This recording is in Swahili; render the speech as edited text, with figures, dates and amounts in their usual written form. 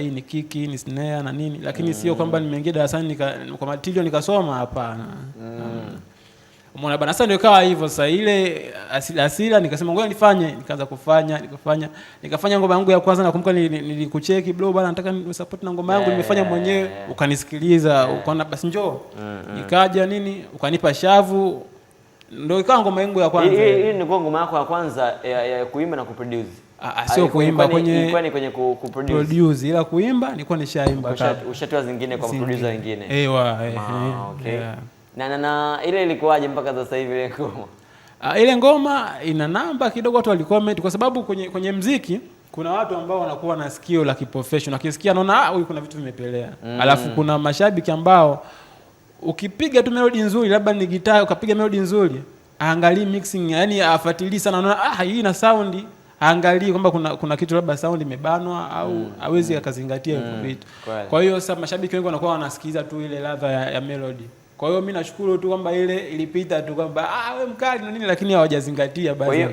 Hii ni kick, hii ni snare na nini, lakini sio kwamba nimeingia darasani kwa material nikasoma, hapana. Umeona bana, sasa ndio ikawa hivyo. Sasa ile asila nikasema ngoja nifanye, nikaanza kufanya, nikafanya, nikafanya ngoma yangu ya kwanza. Nakumbuka nilikucheki, "Bro bana, nataka ni support na ngoma yangu nimefanya mwenyewe." Ukanisikiliza, ukaona basi njoo. Nikaja nini, ukanipa shavu, ndio ikawa ngoma yangu ya kwanza. Hii ni kwa ngoma yako ya kwanza ya kuimba na kuproduce? Ah, ah, sio kuimba, kwenye Ilikuwa ni kwenye kuproduce. Produce, ila kuimba nilikuwa nishaimba kabla. Ushatoa zingine kwa Zingine. producer wengine. Ewa, eh, Ah, eh, okay. yeah. Na ile ilikuwaje mpaka sasa hivi ile ngoma? Ah, ile ngoma ina namba kidogo, watu walicomment kwa sababu kwenye mziki kuna watu ambao wanakuwa na sikio la kiprofessional, akisikia anaona, "Ah, huyu kuna vitu vimepelea." Alafu kuna mashabiki ambao ukipiga tu melody nzuri, labda ni gitaa, ukapiga melody nzuri, aangalii mixing, yani afuatilii sana, anaona, "Ah, hii ina sound," aangalii kwamba kuna kitu labda sound imebanwa au hawezi akazingatia hivyo vitu. Kwa hiyo sasa mashabiki wengi wanakuwa wanasikiliza tu ile ladha ya melody. Kwa hiyo mi nashukuru tu kwamba ile ilipita tu kwamba, "Ah, we mkali" na nini, lakini hawajazingatia baadhi ya